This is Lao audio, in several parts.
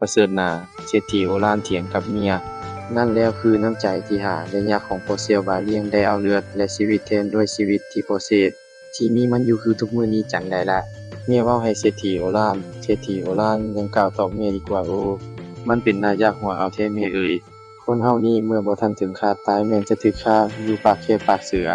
ປະເສີດໜ້າ, ເສດຖີໂອລານຖຽງກັບເມຍ. ນັ້ນແລ້ວຄືນ້ຳໃຈທີ່ຫາໄດ້ຍາກຂອງພໍ່ເຊວບາລ້ຽງ ໄດ້ເອົາເລືອດ ແລະ ຊີວິດແທນດ້ວຍຊີວິດທີ່ພໍ່ເຊດ ທີ່ມີມັນຢູ່ຄືທຸກມື້ນີ້ຈັ່ງໃດລະ? ເມຍເວົ້າໃຫ້ເສດຖີໂອລານ, ເສດຖີໂອລານຍັງກ່າວຕອບເມຍອີກວ່າ, ໂອ, ມັນເປັນໜ້າຢາກຫົວເອົາແທ້ເມຍເອີຍ. ຄົນເຮົານີ້ເມື່ອບໍ່ທັນເຖິງຄາດຕາຍແມ່ນຈະຖືກຂ້າຢູ່ປາກແຄບປາກເສືອ,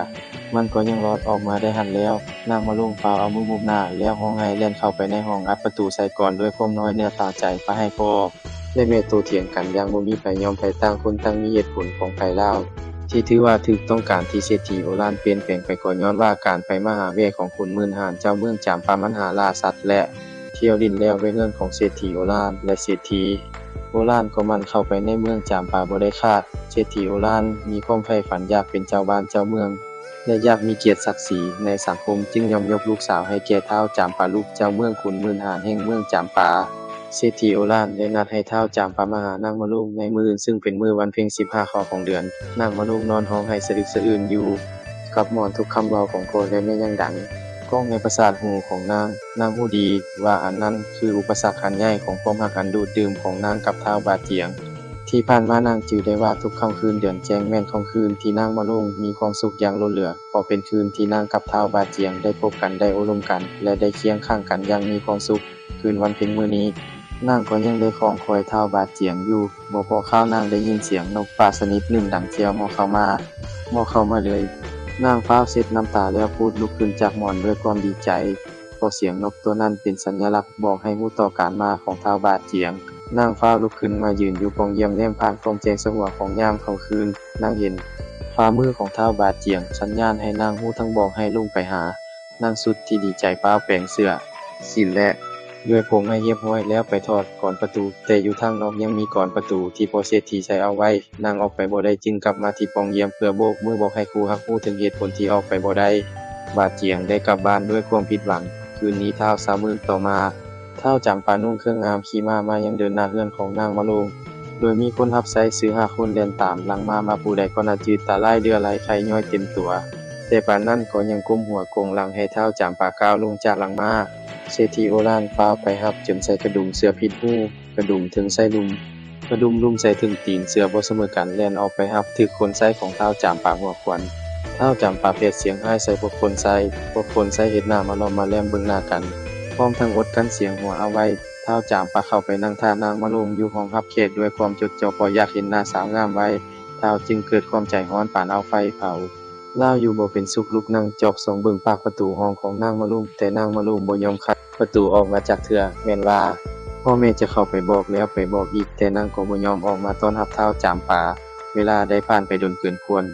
ມັນກໍຍັງລອດອອກມາໄດ້ຫັ້ນແລ້ວ. ນາງມະລຸງຟ້າວເອົາມືມຸບໜ້າແລ້ວຮ້ອງໄຫ້ແລ່ນເຂົ້າໄປໃນຫ້ອງ ອັດປະຕູໃສ່ກ່ອນດ້ວຍຄວາມນ້ອຍເນື້ອຕ່ຳໃຈ ປະໃຫ້ພໍ່ ແລະ ແມ່ໂຕ້ຖຽງກັນຢ່າງບໍ່ມີໃຜຍອມໃຜ, ຕ່າງຄົນຕ່າງມີເຫດຜົນຂອງໃຜລາວ ທີ່ຖືວ່າຖືກຕ້ອງການທີ່ເສດຖີໂອລານປ່ຽນແປງໄປ ກໍຍ້ອນວ່າການໄປມາຫາແວ່ຂອງຂຸນໝື່ນຫານເຈົ້າເມືອງຈຳປາ ມັນຫາລ່າສັດ ແລະ ທ່ຽວຫຼິ້ນແລ້ວແວ່ເຮືອນຂອງເສດຖີໂອລານ ແລະ ເສດຖີໂອລານກໍໝັ່ນເຂົ້າໄປໃນເມືອງຈຳປາບໍ່ໄດ້ຂາດ. ເສດຖີໂອລານມີຄວາມໃຝ່ຝັນຢາກເປັນເຈົ້າບ້ານເຈົ້າເມືອງ ແລະ ຢາກມີກຽດສັກສີໃນສັງຄົມ, ຈຶ່ງຍອມຍົກລູກສາວໃຫ້ແກ່ທ້າວຈຳປາ ລູກເຈົ້າເມືອງຂຸນໝື່ນຫານແຫ່ງເມືອງຈຳປາ. ເສດຖີໂອລານໄດ້ນັດໃຫ້ທ້າວຈຳປາມາຫານາງມະລຸງໃນມື້ອື່ນ, ຊຶ່ງເປັນມື້ວັນເພັງສິບຫ້າຄ່ຳຂອງເດືອນ. ນາງມະລຸງນອນຮ້ອງໄຫ້ສະອຶກສະອືນຢູ່ກັບໝອນ, ທຸກຄຳເວົ້າຂອງພໍ່ ແລະ ແມ່ຍັງດັງກ້ອງໃນປະສາດຫູຂອງນາງ. ນາງຮູ້ດີວ່າອັນນັ້ນຄືອຸປະສັກອັນໃຫຍ່ຂອງຄວາມຮັກອັນດູດດື່ມຂອງນາງກັບທ້າວບາຈຽງ. ທີ່ຜ່ານມານາງຈື່ໄດ້ວ່າທຸກຄ່ຳຄືນເດືອນແຈ້ງແມ່ນຄ່ຳຄືນທີ່ນາງມະລຸງມີຄວາມສຸກຢ່າງລົ້ນເຫຼືອ, ເພາະເປັນຄືນທີ່ນາງກັບທ້າວບາຈຽງໄດ້ພົບກັນ, ໄດ້ໂອ້ລົມກັນ ແລະ ໄດ້ຄຽງຂ້າງກັນຢ່າງມີຄວາມສຸກ. ຄືນວັນເພັງມື້ນີ້, ນາງກໍຍັງໄດ້ຄອງຄອຍທ້າວບາຈຽງຢູ່, ບໍ່ພໍຄາວນາງໄດ້ຍິນສຽງນົກປ່າຊະນິດໜຶ່ງດັງແຈ້ວເໝາະເຂົ້າມາ, ເໝາະເຂົ້າມາເລີຍ. ນາງຟ້າວເຊັດນ້ຳຕາແລ້ວພູດລຸກຂຶ້ນຈາກໝອນດ້ວຍຄວາມດີໃຈ. ເພາະສຽງນົກຕົວນັ້ນເປັນສັນຍະລັກບອກໃຫ້ຮູ້ຕໍ່ການມາຂອງທ້າວບາຈຽງ. ນາງຟ້າວລຸກຂຶ້ນມາຢືນຢູ່ປ່ອງຢ້ຽມແນມຜ່ານກ້ອງແຈງສະຫົວຂອງຍາມຄ່ຳຄືນ. ນາງເຫັນຝ່າມືຂອງທ້າວບາຈຽງສັນຍານໃຫ້ນາງຮູ້ທັງບອກໃຫ້ລົງໄປຫາ. ນາງສຸດທີ່ດີໃຈຟ້າວແປງເສື້ອ, ສິ້ນ ແລະ ດ້ວຍຜົມໃຫ້ຮຽບຮ້ອຍແລ້ວໄປຖອດກອນປະຕູ, ແຕ່ຢູ່ທາງນອກຍັງມີກອນປະຕູທີ່ພໍ່ເສດຖີໃສ່ເອົາໄວ້. ນາງອອກໄປບໍ່ໄດ້, ຈຶ່ງກັບມາທີ່ປ່ອງຢ້ຽມເພື່ອໂບກມືບອກໃຫ້ຄູ່ຮັກຮູ້ເຖິງເຫດຜົນທີ່ອອກໄປບໍ່ໄດ້. ບາດຈຽງໄດ້ກັບບ້ານດ້ວຍຄວາມຜິດຫວັງ. ຄືນນີ້ເຊົ້າເຊົ້າມື້ຕໍ່ມາ, ທ້າວຈຳປານຸ່ງເຄື່ອງງາມຂີ່ມ້າມາຍັງເດີ່ນໜ້າເຮືອນຂອງນາງມະໂລງ, ໂດຍມີຄົນຮັບໃຊ້ສີ່ຫ້າຄົນແລ່ນຕາມຫຼັງມ້າມາ, ຜູ້ໃດກໍໜ້າຈື່ຕາລ້າຍເຫຼືອໄຫຼໄຂ່ຍ້ອຍເຕັມຕົວ, ແຕ່ປານນັ້ນກໍຍັງກົ້ມຫົວໂກງຫຼັງໃຫ້ທ້າວຈຳປາກ້າວລົງຈາກຫຼັງມ້າ. ເສດຖີໂອລານຟ້າວໄປຮັບຈົນໃສ່ກະດຸມເສື້ອຜິດຮູ, ກະດຸມເທິງໃສ່ລຸ່ມ, ກະດຸມລຸ່ມໃສ່ເທິງຕີນ, ເສື້ອບໍ່ສະເໝີກັນແລ່ນອອກໄປຮັບ, ຖືກຄົນໃຊ້ຂອງທ້າວຈຳປາຫົວຂວັນ. ທ້າວຈຳປາແຜດສຽງຮ້າຍໃສ່ພວກຄົນໃຊ້, ພວກຄົນໃຊ້ເຮັດໜ້າມາຫຼໍ່ມາແຫຼມເບິ່ງໜ້າກັນ, ພ້ອມທັງອົດກັ້ນສຽງຫົວເອົາໄວ້. ທ້າວຈຳປາເຂົ້າໄປນັ່ງຖ້ານາງມະໂລງຢູ່ຫ້ອງຮັບແຂກດ້ວຍຄວາມຈົດຈໍ່, ເພາະຢາກເຫັນໜ້າສາວງາມໄວ. ທ້າວຈຶ່ງເກີດຄວາມໃຈຮ້ອນປານເອົາໄຟເຜົາ. ລາວຢູ່ບໍ່ເປັນສຸກ, ລຸກນັ່ງຈອບສ່ອງເບິ່ງປາກປະຕູຫ້ອງຂອງນາງມະລຸງ, ແຕ່ນາງມະລຸງບໍ່ຍອມໄຂປະຕູອອກມາຈັກເທື່ອ. ແມ່ນວ່າພໍ່ແມ່ຈະເຂົ້າໄປບອກແລ້ວໄປບອກອີກ, ແຕ່ນາງກໍບໍ່ຍອມອອກມາຕ້ອນຮັບທ້າວຈຳປາ. ເວລາໄດ້ຜ່ານໄປດົນເກີນຄວນ,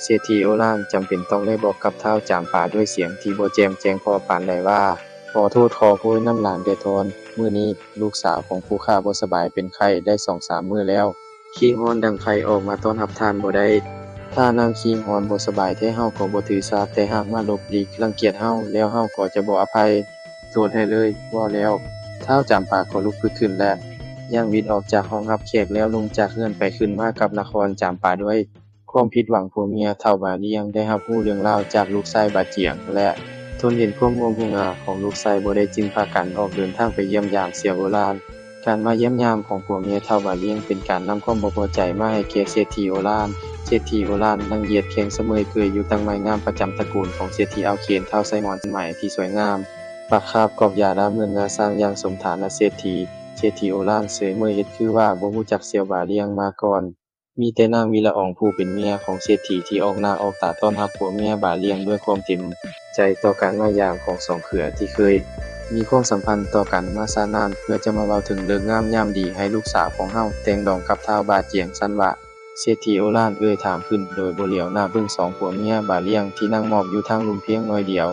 ເສດຖີໂອລານຈຳເປັນຕ້ອງໄດ້ບອກກັບທ້າວຈຳປາດ້ວຍສຽງທີ່ບໍ່ແຈ່ມແຈ້ງພໍປານໃດວ່າ, ຂໍໂທດຂໍໂພຍນຳຫຼານແດ່ທ່ານ, ມື້ນີ້ລູກສາວຂອງຜູ້ຂ້າບໍ່ສະບາຍເປັນໄຂ້ໄດ້ສອງສາມມື້ແລ້ວ. ຂີ້ຮ້ອນດັງໄຟອອກມາຕ້ອນຮັບທ່ານບໍ່ໄດ້. ຖ້ານາງຂີ້ຮ້ອນບໍ່ສະບາຍແທ້ເຮົາກໍບໍ່ຖືສາ, ແຕ່ຫາກມາຫຼົບຫຼີກລັງກຽດເຮົາ, ແລ້ວເຮົາກໍຈະບໍ່ອະໄພໂທດໃຫ້ເລີຍ. ເວົ້າແລ້ວ, ທ້າວຈຳປາກໍລຸກປຶດຂຶ້ນ ແລະ ຍ່າງບິດອອກຈາກຫ້ອງຮັບແຂກແລ້ວລົງຈາກເຮືອນໄປ, ຂຶ້ນມາກັບນະຄອນຈຳປາດ້ວຍຄວາມຜິດຫວັງ. ຜົວເມຍທ້າວບາລ້ຽງໄດ້ຮັບຮູ້ເລື່ອງລາວຈາກລູກຊາຍບາຈຽງ ແລະ ທົນເຫັນຄວາມງ່ວງຫຸ່ງຫາຂອງລູກຊາຍບໍ່ໄດ້, ຈຶ່ງພາກັນອອກເດີນທາງໄປຢ້ຽມຢາມເຊຍໂອລານ. ການມາຢ້ຽມຢາມຂອງຜົວເມຍທ້າວບາລ້ຽງເປັນການນຳຄວາມບໍ່ພໍໃຈມາໃຫ້ແກ່ເສດຖີໂອລານ. ເສດຖີໂອລານນັ່ງຢຽດແຂ້ງສະເໝີຍເກີຍຢູ່ຕັ່ງໄມ້ງາມປະຈຳຕະກູນຂອງເສດຖີອ່າວເຂນ, ທ້າວໄຊໝອນເປັນໄມ້ທີ່ສວຍງາມ, ປັກຄາບກອບຢາດາເໝືອນງາຊ້າງຢ່າງສົມຖານະເສດຖີ. ເສດຖີໂອລານເສຍເມີຍເຮັດຄືວ່າບໍ່ຮູ້ຈັກເຊຍບາລ້ຽງມາກ່ອນ. ມີແຕ່ນາງວິລະອອງຜູ້ເປັນເມຍຂອງເສດຖີທີ່ອອກໜ້າອອກຕາຕ້ອນຮັບຜົວເມຍບາລ້ຽງດ້ວຍຄວາມເຕັມໃຈຕໍ່ການມາຢາມຂອງສອງເຂືອທີ່ເຄີຍມີຄວາມສຳພັນຕໍ່ກັນມາຊ້ານານ, ເພື່ອຈະມາເວົ້າເຖິງເລີກງາມຍາມດີໃຫ້ລູກສາວຂອງເຮົາແຕ່ງດອງກັບທ້າວບາຈຽງ. ຊັ້ນວ່າ, ເສດຖີໂອລານເອີ່ຍຖາມຂຶ້ນໂດຍບໍ່ຫຼຽວໜ້າເບິ່ງສອງຜົວເມຍບາລ້ຽງທີ່ນັ່ງໝອບຢູ່ທາງລຸ່ມພຽງໜ້ອຍດຽວ.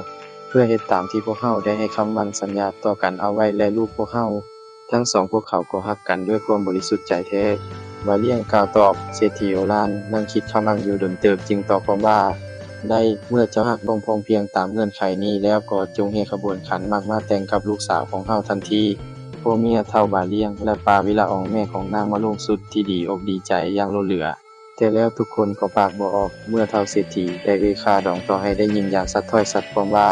ເພື່ອເຮັດຕາມທີ່ພວກເຮົາໄດ້ໃຫ້ຄຳໝັ້ນສັນຍາຕໍ່ກັນເອົາໄວ້, ແລະ ລູກພວກເຮົາທັງສອງພວກເຂົາກໍຮັກກັນດ້ວຍຄວາມບໍລິສຸດໃຈແທ້. ບາລ້ຽງກ່າວຕອບເສດຖີໂອລານ, ນັ່ງຄິດຄຳໝັ້ນຢູ່ດົນເຕີບ, ຈຶ່ງຕອບຄວາມວ່າ, ໄດ້, ເມື່ອເຈົ້າຮັກນ້ອງພ້ອມພຽງຕາມເງື່ອນໄຂນີ້ແລ້ວ, ກໍຈົ່ງແຫ່ຂະບວນຂັນໝາກມາແຕ່ງກັບລູກສາວຂອງເຮົາທັນທີ. ຜົວເມຍທ້າວບາລ້ຽງ ແລະ ປ້າວິລະອອງ, ແມ່ຂອງນາງມະໂລງ, ສຸດທີ່ດີອົກດີໃຈຢ່າງລົ້ນເຫຼືອ. ແຕ່ແລ້ວທຸກຄົນກໍປາກບໍ່ອອກ ເມື່ອທ້າວເສດຖີໄດ້ເອີ່ຍຄ່າດອງຕໍ່ໃຫ້ໄດ້ຍິນຢ່າງຊັດຖ້ອຍຊັດຄວາມວ່າ,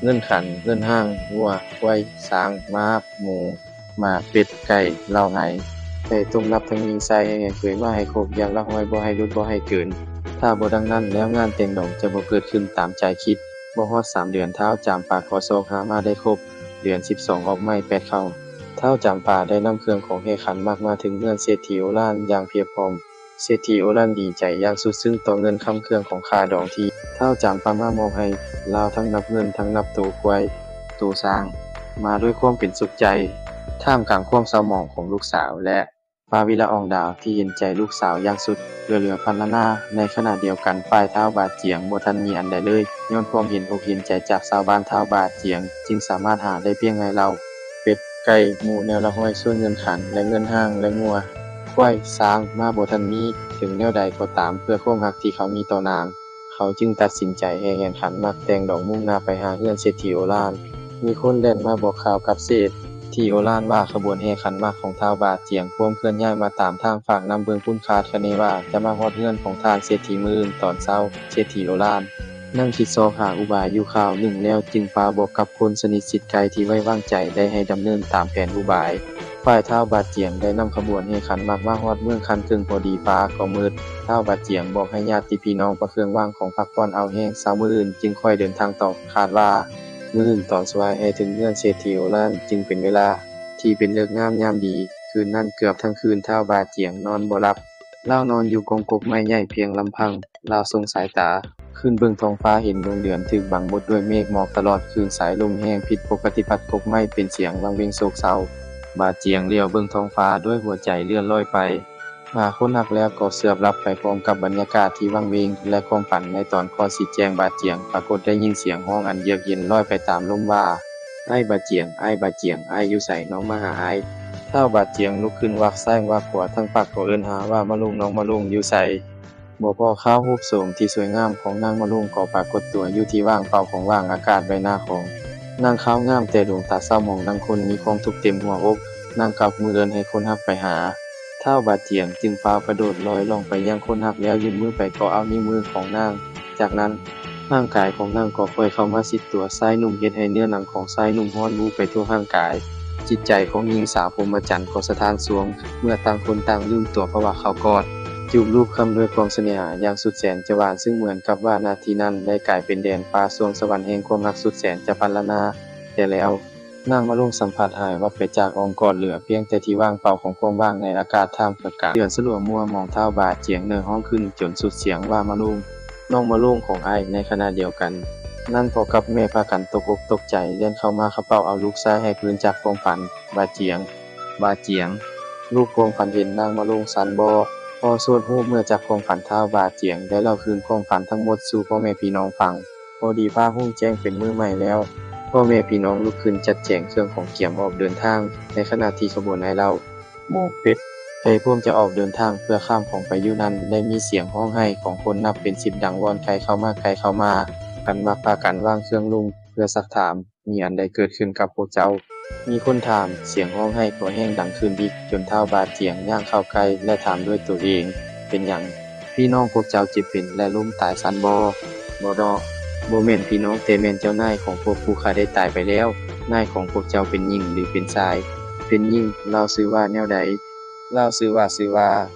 ເງິນຂັນ, ເງິນຫ້າງ, ງົວ, ຄວາຍ, ຊ້າງ, ມ້າ, ໝູ, ໝາ, ເປັດ, ໄກ່, ເຫຼົ້າ, ໄຫ, ໄດ້ຕົມລັບທັງຍິງຊາຍໃຫ້ແຮງເຜີຍມາໃຫ້ຄົບຢ່າງລະຮ້ອຍ ບໍ່ໃຫ້ຫຼຸດບໍ່ໃຫ້ເກີນ. ຖ້າບໍ່ດັ່ງນັ້ນແລ້ວງານແຕ່ງດອງຈະບໍ່ເກີດຂຶ້ນຕາມໃຈຄິດ. ບໍ່ຮອດສາມເດືອນ ທ້າວຈຳປາກໍຊອກຫາມາໄດ້ຄົບ. ເດືອນສິບສອງອອກໄມ້ແປດເຂົ້າ. ທ້າວຈຳປາໄດ້ນຳເຄື່ອງຂອງແຫ່ຂັນໝາກມາເຖິງເຮືອນເສດຖີໂອລານຢ່າງພຽບພ້ອມ. ເສດຖີໂອລານດີໃຈຢ່າງສຸດຊຶ້ງຕໍ່ເງິນຄຳເຄື່ອງຂອງຄ່າດອງທີ່ທ້າວຈຳປາມາມອບໃຫ້. ລາວທັງນັບເງິນທັງນັບໂຕຄວາຍ ໂຕຊ້າງ ມາດ້ວຍຄວາມເປັນສຸກໃຈ ທ່າມກາງຄວາມເສົ້າໝອງຂອງລູກສາວ ແລະ ປາວິລະອອງດາວທີ່ເຫັນໃຈລູກສາວຢ່າງສຸດເຫຼືອໆພັນລະນາ. ໃນຂະນະດຽວກັນ ຝ່າຍທ້າວບາຈຽງບໍ່ທັນມີອັນໃດເລີຍ ຍ້ອນຄວາມເຫັນອົກເຫັນໃຈຈາກຊາວບ້ານ. ທ້າວບາຈຽງຈຶ່ງສາມາດຫາໄດ້ພຽງໃຫ້ເຫຼົ້າ ເປັດ ໄກ່ ໝູ ແນວລະຮ້ອຍ ສ່ວນເງິນຂັນ ແລະ ເງິນຫ້າງ ແລະ ງົວ ຄວາຍ ຊ້າງ ມາບໍ່ທັນມີ. ເຖິງແນວໃດກໍຕາມ ເພື່ອຄວາມຮັກທີ່ເຂົາມີຕໍ່ນາງ ເຂົາຈຶ່ງຕັດສິນໃຈແຫ່ແຫນຂັນໝາກແຕ່ງດອງມຸ່ງໜ້າໄປຫາເຮືອນເສດຖີໂອລານ. ມີຄົນແລ່ນມາບອກຂ່າວກັບເສດຖີໂອລານວ່າ ຂະບວນແຫ່ຂັນໝາກຂອງທ້າວບາຈຽງ ພວມເຄື່ອນຍ້າຍມາຕາມທາງຟາກນ້ຳເບື້ອງພຸ້ນ ຄາດຄະເນວ່າຈະມາຮອດເຮືອນຂອງທ່ານເສດຖີມື້ອື່ນຕອນເຊົ້າ. ເສດຖີໂອລານ ນັ່ງຄິດຊອກຫາອຸບາຍຢູ່ຄາວໜຶ່ງແລ້ວ ຈຶ່ງປາບອກກັບຄົນສະໜິດຊິດໃກ້ທີ່ໄວ້ວາງໃຈ ໄດ້ໃຫ້ດຳເນີນຕາມແຜນອຸບາຍ. ຝ່າຍທ້າວບາຈຽງໄດ້ນຳຂະບວນແຫ່ຂັນໝາກມາຮອດເມືອງຄັນເຄິ່ງ ພໍດີຟ້າກໍມືດ. ທ້າວບາຈຽງບອກໃຫ້ຍາດຕິພີ່ນ້ອງປະເຄື່ອງວາງຂອງພັກຜ່ອນເອົາແຮງ ເຊົ້າມື້ອື່ນຈຶ່ງຄ່ອຍເດີນທາງຕໍ່. ຄາດວ່າມື້ອື່ນຕອນສວາຍໃຫ້ເຖິງເຮືອນເສດຖີໂອລານ ຈຶ່ງເປັນເວລາທີ່ເປັນເລີກງາມຍາມດີ. ຄືນນັ້ນເກືອບທັງຄືນ ທ້າວບາຈຽງນອນບໍ່ຫຼັບ. ລາວນອນຢູ່ກົງກົກໄມ້ໃຫຍ່ພຽງລຳພັງ. ລາວສົ່ງສາຍຕາຂຶ້ນເບິ່ງທ້ອງຟ້າ ເຫັນດວງເດືອນຖືກບັງໝົດດ້ວຍເມກໝອກຕະຫຼອດຄືນ. ສາຍລົມແຮງຜິດປົກກະຕິພັດກົກໄມ້ເປັນສຽງວັງເວງໂສກເສົ້າ. ບາຈຽງຫຼຽວເບິ່ງທ້ອງຟ້າດ້ວຍຫົວໃຈເລື່ອນລອຍໄປຫາຄົນຮັກ ແລ້ວກໍເຊື່ອບຫຼັບໄປພ້ອມກັບບັນຍາກາດທີ່ວັງເວງ ແລະ ຄວາມຝັນໃນຕອນກ່ອນຊິແຈ້ງ. ບາຈຽງປາກົດໄດ້ຍິນສຽງຮ້ອງອັນເຍືອກເຢັນລອຍໄປຕາມລົມວ່າ ອ້າຍບາຈຽງ, ອ້າຍບາຈຽງ, ອ້າຍຢູ່ໃສ? ນ້ອງມາຫາອ້າຍ. ທ້າວບາຈຽງລຸກຂຶ້ນວັກຊ້າຍວັກຂວາ ທັງປາກກໍເອີ້ນຫາວ່າ ມະລຸງ, ນ້ອງມະລຸງຢູ່ໃສ? ບໍ່ພໍຄາວຮູບໂສມທີ່ສວຍງາມຂອງນາງມະລຸງກໍປາກົດຕົວຢູ່ທີ່ຫວ່າງເປົ່າຂອງຫວ່າງອາກາດ. ໃບໜ້າຂອງນາງຂາວງາມແຕ່ດວງຕາເສົ້າໝອງ ດັ່ງຄົນມີຄວາມທຸກເຕັມຫົວອົກ. ນາງກວັກມືເອີ້ນໃຫ້ຄົນຮັກໄປຫາ. ທ້າວບາຈຽງຈຶ່ງຟ້າວກະໂດດລອຍລ່ອງໄປຍັງຄົນຮັກ ແລ້ວຍື່ນມືໄປເກາະເອົານິ້ວມືຂອງນາງ. ຈາກນັ້ນ ຮ່າງກາຍຂອງນາງກໍຄ່ອຍເຂົ້າມາຊິດຕົວຊາຍໜຸ່ມ ເຮັດໃຫ້ເນື້ອໜັງຂອງຊາຍໜຸ່ມຮ້ອນວຸ່ງໄປທົ່ວຮ່າງກາຍ. ຈິດໃຈຂອງຍິງສາວພົມມະຈັນກໍສະທ້ານຊວງ ເມື່ອຕ່າງຄົນຕ່າງລືມຕົວພາວະເຂົ້າກອດ ຈູບລູບຄຳດ້ວຍຄວາມສະເໜ່ຫາຢ່າງສຸດແສນຈະຫວານ ຊຶ່ງເໝືອນກັບວ່ານາທີນັ້ນໄດ້ກາຍເປັນແດນຟ້າສວງສະຫວັນແຫ່ງຄວາມຮັກສຸດແສນຈະພັນລະນາ. ແຕ່ແລ້ວ ນາງມະລຸງສຳຜັດຫາຍວັບໄປຈາກອ້ອມກອດ ເຫຼືອພຽງແຕ່ທີ່ຫວ່າງເປົ່າຂອງຄວາມວ່າງໃນອາກາດ. ທ່າມກາງເດືອນສະຫຼວມມົວມອງ ທ້າວບາຈຽງເນີຮ້ອງຂຶ້ນຈົນສຸດສຽງວ່າ ມະລຸງ, ນ້ອງມະລຸງຂອງອ້າຍ. ໃນຂະນະດຽວກັນນັ້ນ ພໍ່ກັບແມ່ພາກັນຕົກອົກຕົກໃຈ ແລ່ນເຂົ້າມາຂະເປົາເອົາລູກຊາຍໃຫ້ຟື້ນຈາກຄວາມຝັນ. ບາຈຽງ, ບາຈຽງ, ລູກຄວາມຝັນເຫັນນາງມະລຸງຊັ້ນບໍ? ພໍ່ສວດຮູ້ເມື່ອຈາກຄວາມຝັນ. ທ້າວບາຈຽງໄດ້ເລົ່າຄືນຄວາມຝັນທັງໝົດສູ່ພໍ່ແມ່ພີ່ນ້ອງຟັງ. ພໍດີຟ້າຮຸ່ງແຈ້ງເປັນມື້ໃໝ່ແລ້ວ ພໍ່ແມ່ພີ່ນ້ອງລຸກຂຶ້ນຈັດແຈງເຄື່ອງຂອງກຽມອອກເດີນທາງ. ໃນຂະນະທີ່ຂະບວນອ້າຍເຫຼົ້າ ໝູເປັດ ໄກ່ພວມຈະອອກເດີນທາງເພື່ອຂ້າມຂອງໄປຢູ່ນັ້ນ ໄດ້ມີສຽງຮ້ອງໄຫ້ຂອງຄົນນັບເປັນສິບດັງວ່ອນໄກເຂົ້າມາ ໄກເຂົ້າມາ. ກັນມັກພາກັນວາງເຄື່ອງລົງເພື່ອຊັກຖາມ ມີອັນໃດເກີດຂຶ້ນກັບພວກເຈົ້າ? ມີຄົນຖາມ. ສຽງຮ້ອງໄຫ້ກໍແຮງດັງຂຶ້ນອີກ ຈົນທ້າວບາຈຽງຍ່າງເຂົ້າໃກ້ ແລະ ຖາມດ້ວຍໂຕເອງ, ເປັນຫຍັງ? ພີ່ນ້ອງພວກເຈົ້າເຈັບເປັນ ແລະ ລົ້ມຕາຍຊັ້ນບໍ? ບໍ່ດອກ, ບໍ່ແມ່ນພີ່ນ້ອງ, ແຕ່ແມ່ນເຈົ້ານາຍຂອງພວກຜູ້ຂ້າໄດ້ຕາຍໄປແລ້ວ. ນາຍຂອງພວກເຈົ້າເປັນຍິງ ຫຼື ເປັນຊາຍ? ເປັນຍິງ. ລາວຊື່ວ່າແນວໃດ? ລາວຊື່ວ່າ, ຊື່ວ່າ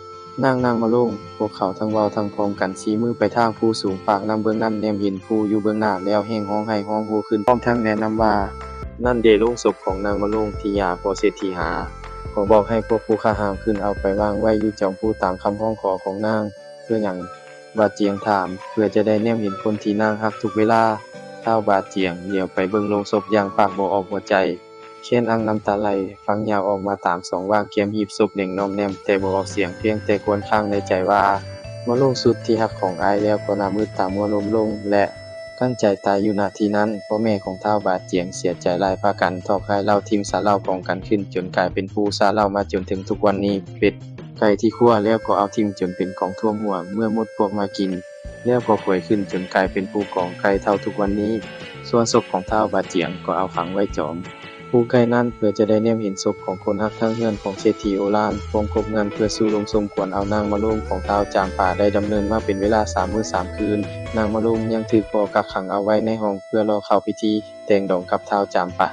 ນາງ, ນາງມະລຸງ. ພວກເຂົາທັງເວົ້າທັງພ້ອມກັນຊີ້ມືໄປທາງພູສູງປາກນ້ຳເບື້ອງນັ້ນ, ແນມເຫັນພູຢູ່ເບື້ອງໜ້າແລ້ວແຮ່ງຮ້ອງໄຫ້ຮ້ອງໂຮຂຶ້ນ ພ້ອມທັງແນະນຳວ່າ, ນັ້ນເດໂລງສົບຂອງນາງມະລຸງທີ່ຢາພໍ່ເສດຖີຫາ. ຂໍບອກໃຫ້ພວກຜູ້ຂ້າຫາມຂຶ້ນເອົາໄປວາງໄວ້ຢູ່ຈອມພູຕາມຄຳຮ້ອງຂໍຂອງນາງ. ເພື່ອຫຍັງ? ບາດຈຽງຖາມ. ເພື່ອຈະໄດ້ແນມເຫັນຄົນທີ່ນາງຮັກທຸກເວລາ. ທ້າວບາດຈຽງຫຼຽວໄປເບິ່ງໂລງສົບຢ່າງປາກບໍ່ອອກຫົວໃຈ. ແຄ້ນອັ່ງນ້ຳຕາໄຫຼຟັງຍາວອອກມາຕາມສອງຫວ່າງແກ້ມ ຮີບສົບເໜັງນ້ອມແນມແຕ່ບໍ່ອອກສຽງ ພຽງແຕ່ຄວນຄ້າງໃນໃຈວ່າ ມະລຸງສຸດທີ່ຮັກຂອງອ້າຍ ແລ້ວກໍໜ້າມືດຕາມົວລົມລົງ ແລະ ກັ້ນໃຈຕາຍຢູ່ ນະ ທີ່ນັ້ນ. ພໍ່ແມ່ຂອງທ້າວບາດຈຽງເສຍໃຈຫຼາຍ ພາກັນຖອກຮ້າຍເຫຼົ້າຖິ້ມສະເຫຼົ້າກອງກັນຂຶ້ນ ຈົນກາຍເປັນພູສະເຫຼົ້າມາຈົນເຖິງທຸກວັນນີ້. ເປັດ ໄກ່ທີ່ຂົ້ວແລ້ວກໍເອົາຖິ້ມຈົນເປັນກອງຖ້ວມຫົວ ເມື່ອມົດພວກມາກິນ ແລ້ວກໍຂວຍຂຶ້ນຈົນກາຍເປັນພູກອງໄກ່ເທົ່າທຸກວັນນີ້. ສ່ວນສົບຂອງທ້າວບາດຈຽງກໍເອົາຝັງໄວ້ຈອມພູໄກ່ນັ້ນ ເພື່ອຈະໄດ້ແນມເຫັນສົບຂອງຄົນຮັກທາງເຮືອນຂອງເສດຖີໂອລານ ພວມກົບເງິນເພື່ອສູ່ລົງສົມຄວນເອົານາງມະລຸງຂອງທ້າວຈຳປາ ໄດ້ດຳເນີນມາເປັນເວລາສາມມື້ສາມຄືນ. ນາງມະລຸງຍັງຖືກພໍ່ກັກຂັງເອົາໄວ້ໃນຫ້ອງເພື່ອລໍເຂົ້າພິທີແຕ່ງດອງກັບທ້າວຈຳປາ.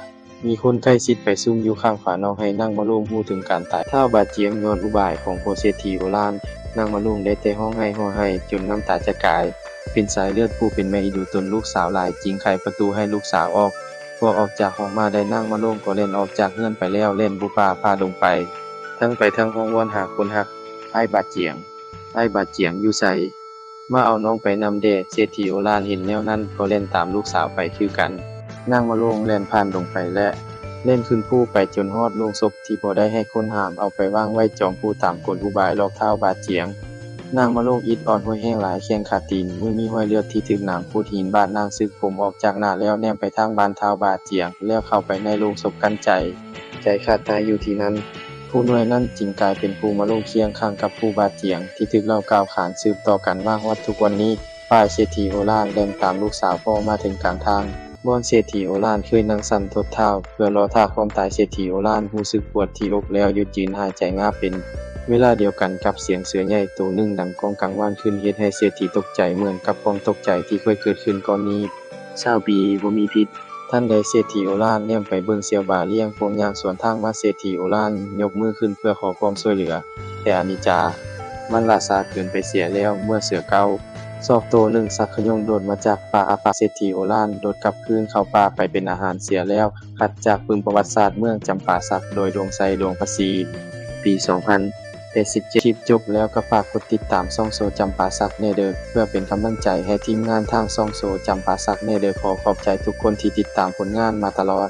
ມີຄົນໃກ້ຊິດໄປຊຸ່ມຢູ່ຂ້າງຝານອກໃຫ້ນາງມະໂລງຮູ້ເຖິງການຕາຍ. ທ້າວບາຈຽງ ຍ້ອນອຸບາຍຂອງພໍ່ເສດຖີໂອລານ, ນາງມະໂລງໄດ້ແຕ່ຮ້ອງໄຫ້ຮ້ອງໄຫ້ຈົນນ້ຳຕາຈະກາຍ ເປັນສາຍເລືອດຜູ້ເປັນແມ່ອີດູຕົນລູກສາວຫຼາຍ ຈຶ່ງໄຂປະຕູໃຫ້ລູກສາວອອກ. ພວກອອກຈາກຫ້ອງມາໄດ້ ນາງມະໂລງກໍແລ່ນອອກຈາກເຮືອນໄປແລ້ວ ແລ່ນບຸບປາພາລົງໄປ ທັງໄປທັງຮ້ອງວອນຫາຄົນຮັກ. ອ້າຍບາຈຽງ, ອ້າຍບາຈຽງຢູ່ໃສ? ມາເອົານ້ອງໄປນຳແດ່. ເສດຖີໂອລານເຫັນແນວນັ້ນກໍແລ່ນຕາມລູກສາວໄປຄືກັນ. ນາງມະໂລງແລ່ນຜ່ານລົງໄປ ແລະ ແລ່ນຂຶ້ນພູໄປຈົນຮອດໂລງສົບທີ່ບໍ່ໄດ້ໃຫ້ຄົນຫາມເອົາໄປວາງໄວ້ຈອງຜູ້ຕາມກົນອຸບາຍຫຼອກທ້າວບາຈຽງ. ນາງມະໂລງອິດອອດຫ້ວຍແຮງຫຼາຍ ແຂ້ງຂາຕີນເມີ່ມີຮອຍເລືອດທີ່ຖືກໜາມຂູດຫີນບາດ. ນາງສຶກຜົມອອກຈາກໜ້າແລ້ວແນມໄປທາງບ້ານທ້າວບາຈຽງ ແລ້ວເຂົ້າໄປໃນໂລງສົບກັ້ນໃຈ ໃຈຂາດຕາຍຢູ່ທີ່ນັ້ນ. ຜູ້ໜ່ວຍນັ້ນຈຶ່ງກາຍເປັນຜູ້ມາລົງຄຽງຂ້າງກັບຜູ້ບາດຈຽງ ທີ່ຖືກເລົ່າກ່າວຂານສືບຕໍ່ກັນມາຮອດທຸກວັນນີ້. ຝ່າຍເສດຖີໂອລານແລ່ນຕາມລູກສາວພໍ່ມາເຖິງກາງທາງ ບ່ອນເສດຖີໂອລານເຄີຍນັ່ງສັນທົດທ້າວເພື່ອລໍຖ້າຄວາມຕາຍ. ເສດຖີໂອລານຮູ້ສຶກປວດທີ່ອົກແລ້ວຢຸດຢືນຫາຍໃຈງາບເປັນເວລາດຽວກັນກັບສຽງເສືອໃຫຍ່ໂຕໜຶ່ງດັງກ້ອງກັງວານຂຶ້ນ ເຮັດໃຫ້ເສດຖີຕົກໃຈເໝືອນກັບຄວາມຕົກໃຈທີ່ເຄີຍເກີດຂຶ້ນກ່ອນນີ້. ຊາວປີບໍ່ມີພິດ. ທັນໃດເສດຖີໂອລານແນມໄປເບິ່ງສ່ຽວບາລ້ຽງພວກຍ່າງສວນທາງມາ. ເສດຖີໂອລານຍົກມືຂຶ້ນເພື່ອຂໍຄວາມຊ່ວຍເຫຼືອ ແຕ່ອານິດຈາ ມັນຫຼ້າຊ້າເກີນໄປເສຍແລ້ວ. ເມື່ອເສືອເກົ້າສອກໂຕໜຶ່ງຊັກຂະຍົງໂດດມາຈາກປ່າອາປາ ເສດຖີໂອລານໂດດກັບຄືນເຂົ້າປ່າໄປເປັນອາຫານເສຍແລ້ວ. ຄັດຈາກປຶ້ມປະຫວັດສາດເມືອງຈຳປາສັກ ໂດຍ ດວງໄຊ ດວງພະສີ. ປີສອງພັນແປດສິບເຈັດ ຄລິບຈົບແລ້ວກໍຝາກກົດຕິດຕາມຊ່ອງໂຊຈຳປາສັກແດ່ເດີ ເພື່ອເປັນກຳລັງໃຈໃຫ້ທີມງານທາງຊ່ອງໂຊຈຳປາສັກແດ່ເດີ. ຂໍຂອບໃຈທຸກຄົນທີ່ຕິດຕາມຜົນງານມາຕະຫຼອດ.